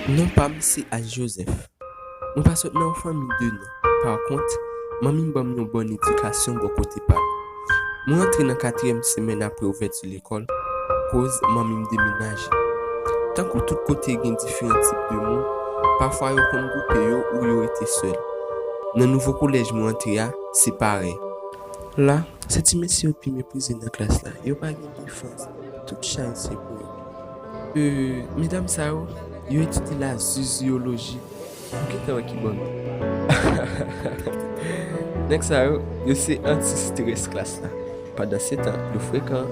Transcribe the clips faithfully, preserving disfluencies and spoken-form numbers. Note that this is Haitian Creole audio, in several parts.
Non pa m se Al Joseph. Mwen pa sot nan yon fanmi de non. Pa kont, manmi m ban m yon bòn edikasyon bò kote pa l. Mwen antre nan katriyèm semèn apre ouvèti lekòl, koz manmi m demenaje. Tankou tout kote gen diferan tip de moun, pafwa yo konn gwoupe yo ou yo rete sèl. Nan nouvo kolèj mwen antre a, se parèy. La, se ti mesye yo pi meprize nan klas la. Yo pa gen defans. Tout chay se pou yo. Euh, medam sa yo, yo etidye la ziziyoloji. Ou gentan wè ki bò nou. Nèg sa yo, yo se anti-strès klas la. Pandansetan, yo frekan.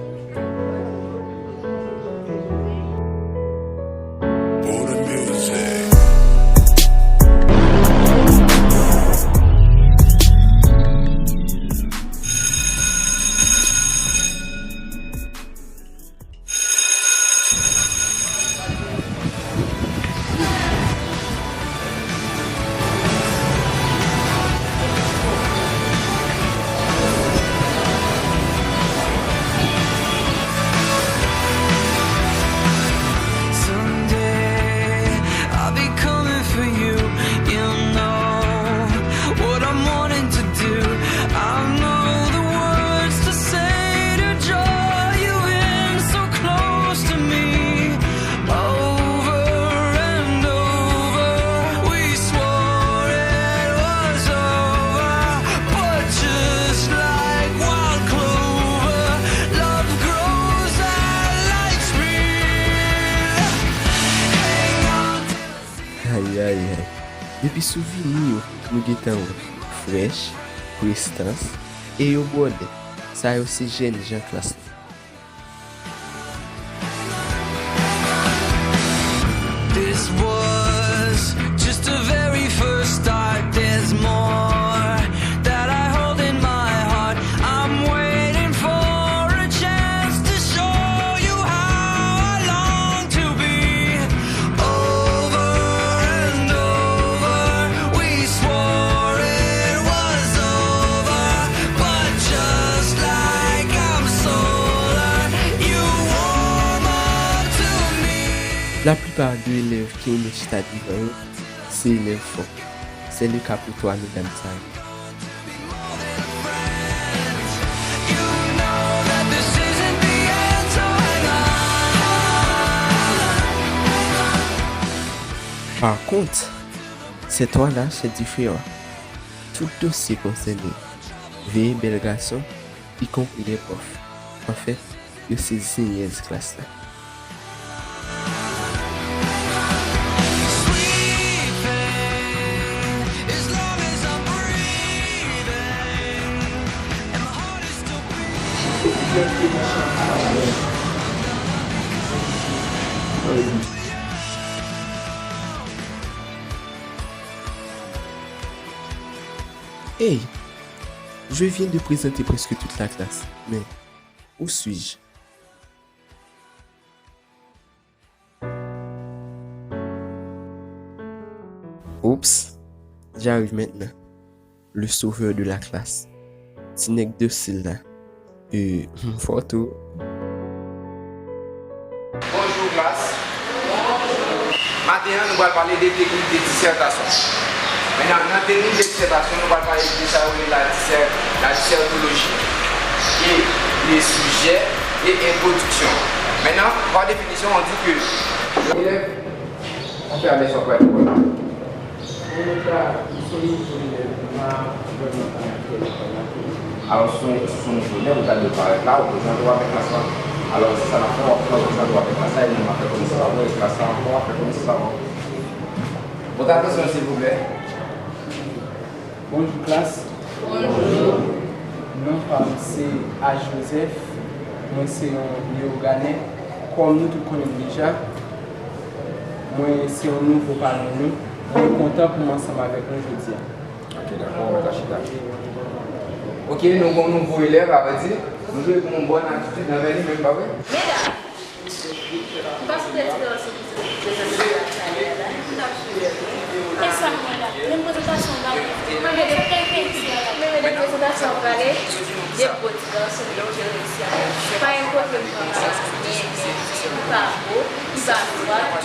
Someday I'll be coming for you. You know what I'm wanting to do. I know the words to say to draw you in so close to me. Over and over, we swore it was over, but just like wild clover, love grows at light speed. Hang on to the Ay, ay, ay. Depi souvni yo, nou gentan wè Fresh, Prestans, e yo bwòdè. Sa yo se jèn jan klas la. This was just the very first start. There's more that I hold in my heart. I'm waiting for a chance to show you how I long to be. Over and over, we swore it was over, but just like I'm solar, you warm up to me. Laplipa de elèv ki renmen chita devan yo, se elèv fò. Se le ka pou twa medam sa yo. Pa kont, se twa la, se diferan. Tout dosye konsène veye bèl gason, ikonpri lè pwòf. Anfèt, yo se zenyèz klas la. Hey, je viens de présenter presque toute la classe, mais où suis-je? Oups, j'arrive maintenant. Le sauveur de la classe. Ti nèg dosil la. E, m fò tou. Bonjou klas. Maten an, nou pral pale de teknik de disètasyon. Mentnan, nan teknik de disètasyon, nou pral pale de sa yo rele la disè-, la disètoloji, e de sijè e entwodiksyon. Mentnan, pa definisyon, on di ke yon elèv, on fè alèz, on fè alèz. Alò, si w se yon nouvo elèv, ou ta dwe parèt la, ou prezante w avèk klas la. Alò, se sa n ap fè, w ap fè w prezante w avèk klas la, e nou, n ap fè konesans avè w, e klas la ankò, w ap fè konesans avè w. Vòt atansyon, silvouplè. Bonjou, klas. Bonjou. Non pa m se Al Joseph. Mwen se yon Leyoganè. Kòm nou tout konnen m deja, mwen se yon nouvo pami nou. Mwen kontan pou m ansanm avèk nou jodi a. Ok, dakò, mèt la chita. Ok, nou gen yon nouvo elèv, sa vle di, nou dwe gen yon bòn atitid anvè li menm, pa vre? Medam, m pa sou prezantasyon pou prezante sa k ap fèt la. E sa m wè la? Menm prezantasyon m pa gen. Men prezantasyon ap pale de bo ti gason ki reyisi a. Pa enpòte m pa malad, men, men, li pa bo, li pa dwat.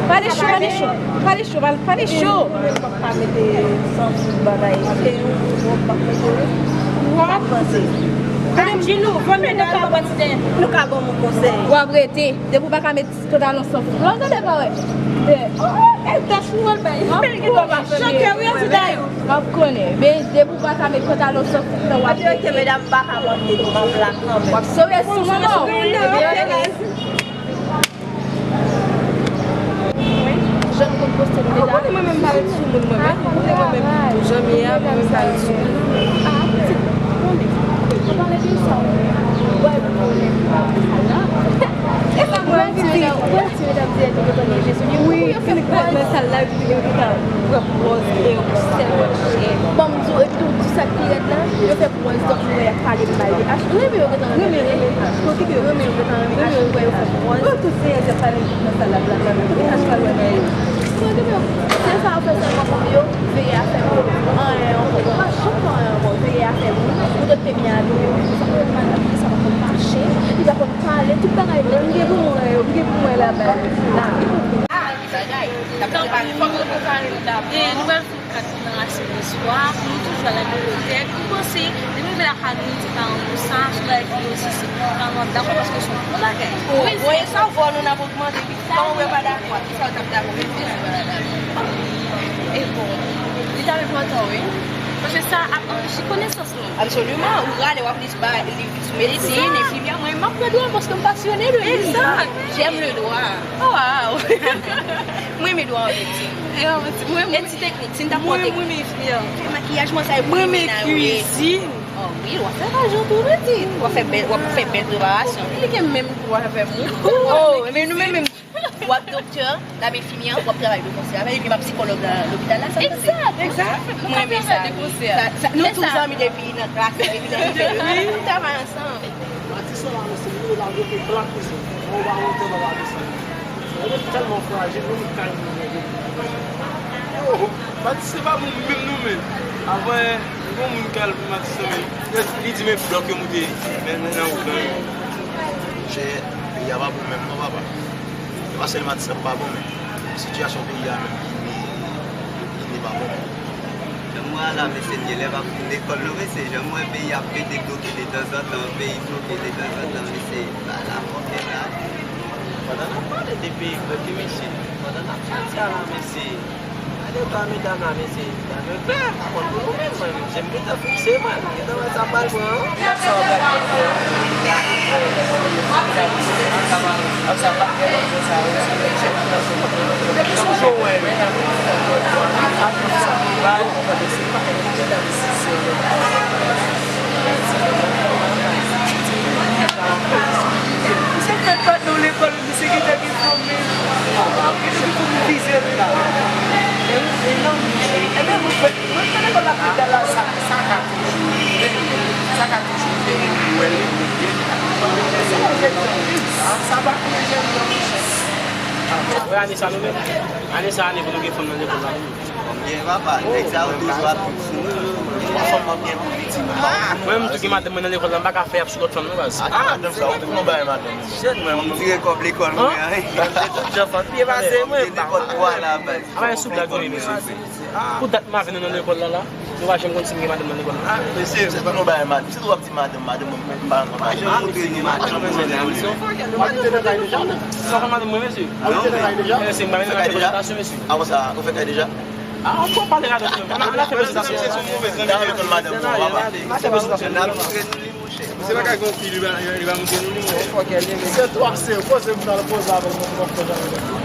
Pale cho, pale cho. Pale cho, pale, pale cho. Mwen pa mete san fout bagay. Se yon wòb m ap mete, wi. Wòb? M ap panse. Mwen di nou, vòt medam, nou ka ban m yon konsèy. W ap rete. Depi w pa ka met pantalon san fout. Lè w gade pa wè. Oh, oh, e tach nou al bay. Bèl gen dwa pa fè. Chakè, wi, an ti dayou. W ap konnen. Men depi w pa ka met pantalon san fout, w ap rete. Medam pa ka ban m de twòp la kanmenm. W ap sove sou manman w. Jan nou konn poste nou deja. Ou konnen mwen menm pa ret sou moun mwen menm. Ou konnen mwen menm jan m ye a, mwen menm pa ret sou moun. Ah, pitit, ou konnen. Ou pale de sa, ou wè pwoblèm nan sal la. E sa mwen pitit. Ou wè ti medam di nou kontan nan jesou. Wi, fin ret nan sal la, epi yo gentan pran pòz, e yo sèlman chè. Bon, m di w, epi tou, di sa k pi rèd la, yo fè pwòz, donk, nou wè y ap pale mal de H. Renmen yo gentan renmen. Renmen, renmen. Kote ke yo renmen yo gentan renmen H, nou wè yo fè pwòz. Yo tout se y ap pale nan sal la, bla, bla, bla. Kote H pral wè bagay yo? Kote yo? Se sa yo fè sèlman pou yo veye afè moun. Anyen ankò. Yo pa janm fè anyen ankò. Veye afè moun. Poutèt ke byen abime, sa pa konn mal abiye, sa pa konn mache, li pa konn pale, tout bagay. M gen pou mwen, m gen pou mwen laba. Laba. Bagay. Tanpri, fòk nou pale laba. E, nou pral kat nan rasin istwa, nou toujou al nan bibliyotèk. Nou panse, depi nou vin lakay nou, nou di paran nou sa, sou bagay ki yo si se paran nou ap dakò paske se yon bon bagay. Wi, voye sa, vò nou n ap ogmante, wi. Paran nou pa dakò, kisa yo t ap dakò, men fè sou bagay la. E bon, li t ap enpòtan, wi. Paske sa ap anrichi konesans nou. Absoliman, ou rale, w ap li sou bagay, li sou medsin, enfimyè, mwen, m ap pran dwa paske m pasyone de li. Exact. J'aime le droit. Oh, wow. Mwen renmen dwa an eti. E ti teknik, si n ta pran teknik. Mwen renmen enfimyè. Fè makiyaj mwen sa yo. Mwen renmen kwizin. Oh wi, w ap fè lajan tou pitit. W ap fè bèl, w ap fè bèl preparasyon. Li gen menm dwa avè m wi. Oh, men nou menm menm. W ap doktè, l ap enfimyè, w ap travay de konsè avè l, epi m ap sikològ nan lopital la, sa m panse. Exact, exact. Mwen renmen sa. Nou tou zanmi depi nan klas, depi nan lise. Nou travay ansanm. Atis sa la, mesye, li la rete plat, mesye. Mwen pa monte, mwen pa desann. Mwen tèlman frajil, mwen kay mwen. Yo, Matis se pa moun menm non, men. Avan, yon moun k al pou Matis nan, men li di men blòk yo moute, men nan wout lan. Chè, peyi a pa bon menm non, papa. Se pa sèl Matis k pa bon, men sitiyasyon peyi a menm ki li, li pa bon. Jan m wè a la, mesye, m genlè p ap vin lekòl non, mesye. Jan m wè peyi ap pete bloke detanzantan, peyi bloke detanzantan, mesye, bagay la fòkè la. Pandan n ap pale de peyi bloke, mesye, pandan n ap soti a la, mesye, gade dwa medam la, mesye, dam yo klè, pa kont pou nou menm, mwen, je m gentan fikse, mwen, gentan wè sa pral pran. Sa w gade. Ap sa pa gen sa yo. Depi sou jou wè yo. Se fèt pa nou lekòl, misye gentan gen fanm, men. Gentan gen fanm vize l la. E wi, e non, e men mwen fèt, mwen fèt lekòl la pi bèl la, sa, sa ka toujou rive. Sa ka toujou rive, wè li, li, li. Se yon jèn fanm, sa pa pou yon jèn fanm, monchè. Wè ane sa nou menm. Ane sa ane pou nou gen fanm nan lekòl la nou menm. Byen, papa, nèg sa yo toujou ap sou nou. Gen twa fanm m ap gen pou piti, men pa yon moun. Mwen menm tou gen madanm mwen nan lekòl la, m pa ka fè y ap sou lòt fanm non, baz. Ah, madanm sa, ou te konn bay madanm ou. Jèn mwen, m tire kòb lekòl mwen an. Tout jan fanm pye pase mwen. Gen nenpòt twa la, baz. A pa gen sou blag non, mesye. Pou dat m avè nou nan lekòl la, la. Nou pa janm konn si m gen madanm nan lekòl la. Ah, mesye, se pa nou bay madanm. Se tou w ap di madanm, madanm, mwen pa, mwen pa janm montre nou madanm mwen. Ou pa kite nan kay deja? Sa pa madanm mwen, mesye. Non, men. Mesye, m pa menm nan fè prezantasyon, mesye. Ah, konsa, ou fè kay deja? Ah, on pale radòt menm. Ann al fè prezantasyon. N a fè prezantasyon, papa. N a fè prezantasyon. Misye pa ka gen yon fi, li pa, li pa montre nou li. Se twa, se poze m nan poze avè l, mwen, mwen, mwen, mwen.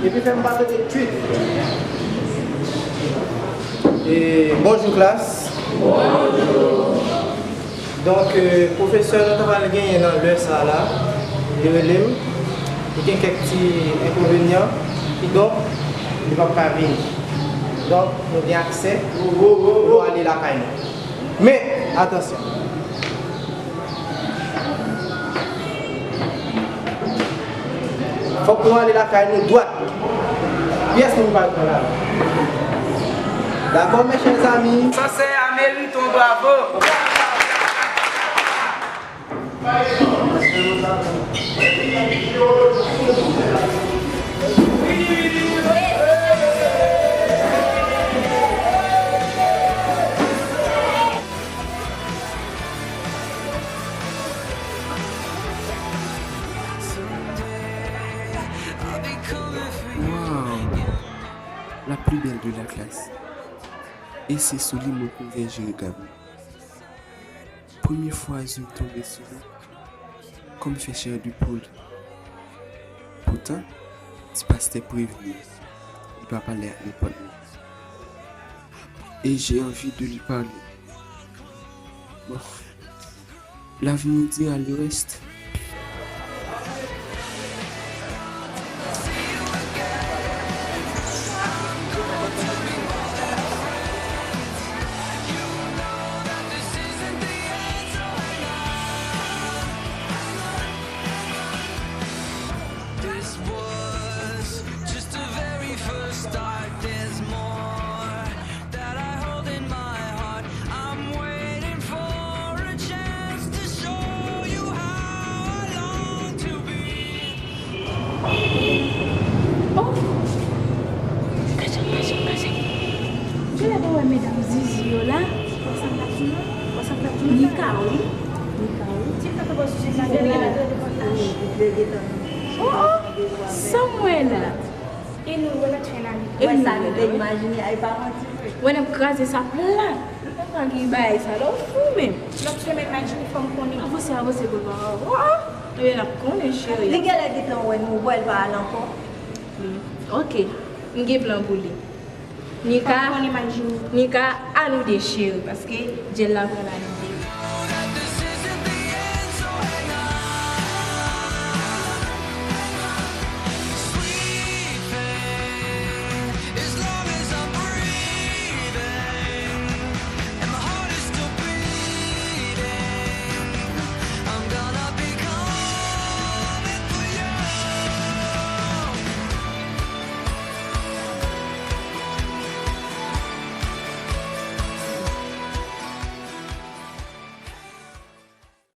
Epi fè m pa tande twit. E, bonjou klas. Bonjou. Donk, euh, pwofesè nou ta pral genyen nan lè sa a la, li rele m. Li gen kèk ti enkonvenyan, kidonk, li p ap ka vini. Donk, nou gen aksè pou nou ale lakay nou. Men, atansyon. Fòk nou ale lakay nou dwat. Pyès moun pa t nan lari. Dakò, mes chers amis? Sancerre a mérite yon bravo. Waw! La plus belle de la classe. E se sou li mwen konvèje regad mwen. Premye fwa zye m tonbe sou li, kò m fè chè de poul. Poutan, ti pastè prevni m, li pa pale ak nenpòt moun. Et j'ai envie de lui parler. Bon, l'avenir dira le reste. This was just the very first start. There's more that I hold in my heart. I'm waiting for a chance to show you how I long to be. Oh! Kache, kache, kache. Kilè nou wè medam Zizi yo la? Nika, wi. Nika, wi. Oh, oh! Sa m wè la? E nou, wè, n ap fè nan li. Wè sa nou te imajine, ay, pa manti vre. Wè, n ap kraze sa plat. Ou pa gen bagay sa la, ou fou menm. Lòt semèn, Madjini, fò m konnen. Avanse, avanse, boulva. Oh, oh. Ebyen, n ap konnen, cheri. Li genlè gentan wè nou, wè l pa al ankò. Hmm, oke. M gen plan pou li. Nika, fò m konnen, Madjini. Nika, a nou de, cheri, paske djèl la pral ale.